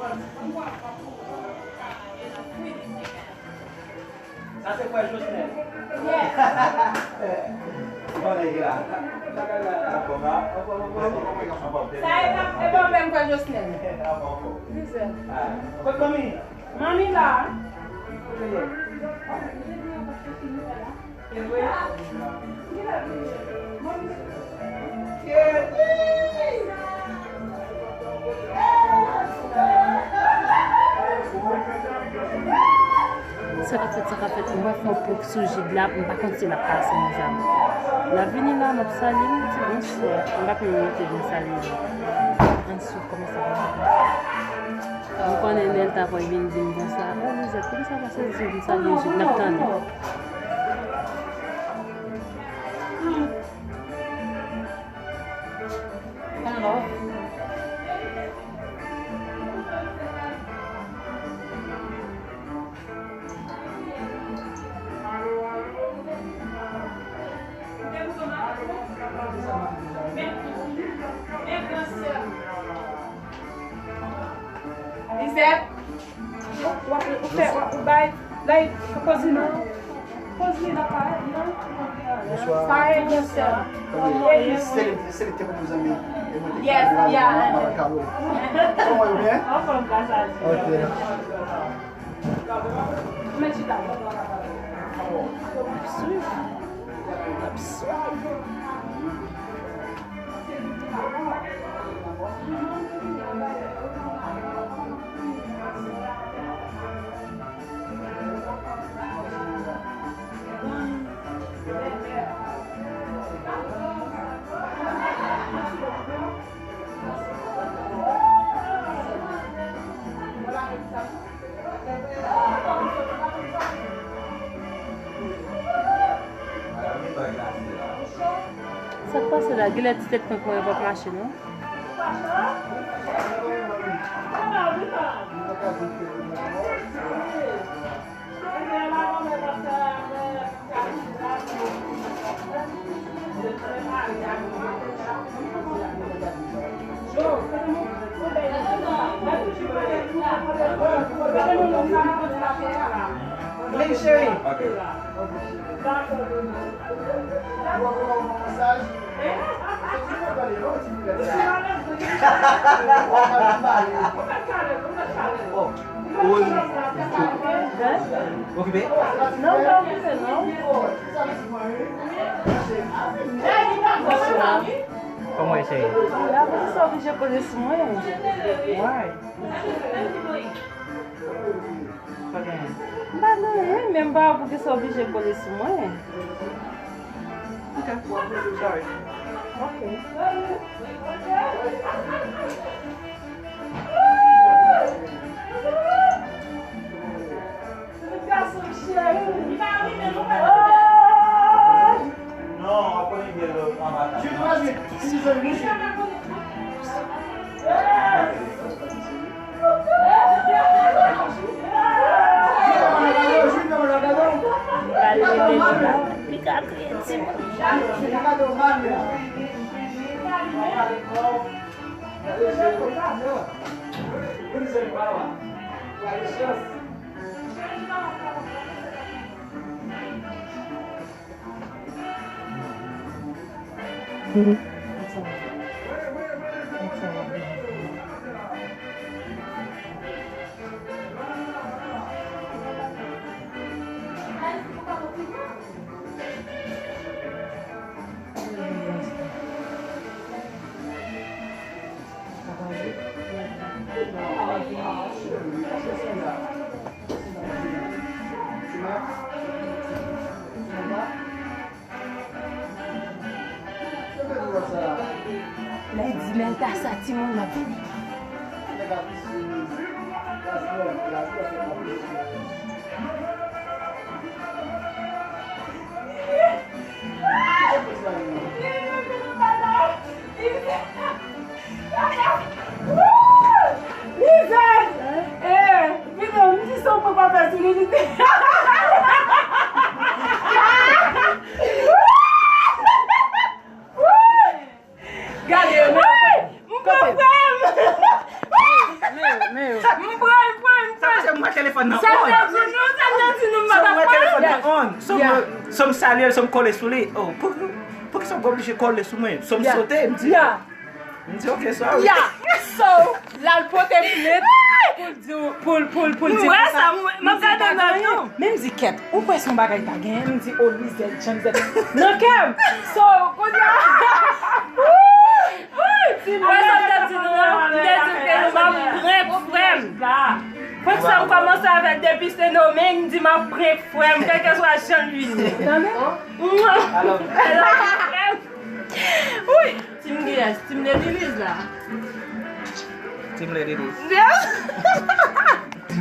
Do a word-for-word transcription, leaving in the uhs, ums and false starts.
Sa se frè Josnel. Yes. Bon, nèg la. Sa e pa, e pa menm frè Josnel. Lizè. Kot manmi? Manmi la. Sa k ap fèt, sa k ap fèt, mwen fè yon prank sou Jid la, m pa konn si l ap pase, mezanmi. L ap vini la, m ap salye l, m di bonswa. M pa t menm monte vin salye l. Ann swiv kòman sa va. M konnen Nelta pral vin di m konsa, "Oh, Lizette, poukisa w pa sezi m salye Jid?" N ap tande. Hello. Lizette, w ap, ou fè, w ap, ou bay, like, kozina. Kozina pa, non? Bonsoir. Sa e Joseph. Se li, se li ki te pou zanmi. Yes, yeah. Kòman yo byen? Anfòm, gras a Dye. Ok. Mwen chita. Swiv. Sa k pase la? Genlè ti tèt prank mwen yo p ap mache, non? Vin, cheri. Okipe? Non, pa okipe, non. Kòman w eseye? La, poukisa w oblije kole sou mwen? Why? Sa genyen? M pa gen anyen, men m pa wè poukisa w oblije kole sou mwen. Ok. Sorry. Ok. Gason cheri. Non, w ap konnen gen lòt anba tab la. Li ka kriye timoun. Lè di lè l ta sa timoun nan vini. Lizèt! Eh, pitit, m di sa w poko fè sou li, li te. Gade yo, men. M poko fè m. M pral pran, m pral. Sa se mwen telefòn nan on. Sa m te di nou, sa m te di nou, m pa t ap pran. Telefòn nan on. Sou m salye l, sou m kole sou li. Oh, pou, pou ki sa w oblije kole sou mwen? Sou m sote, m di. M di, "Ok, sorry." Yeah. So, l al pote plent pou l di, pou l, pou l, pou l di. M wè sa, m ap gade nan nou. Men m di, "Kèt, ou kwè se yon bagay ta genyen?" M di, "O, Lizèt, Janmzèt." Nan kè m. So, kounye a. Wè sa m te di nou an, m te di ke nou m ap prank frè m. Prank sa m kòmanse avè l depi Sendomeng, m di m ap prank frè m, kèlkeswa jan l vini. Tande? Mwa. I love you. I love you, frè m. Wi. Team Guyès, Team Lady Liz la. Team Lady Liz.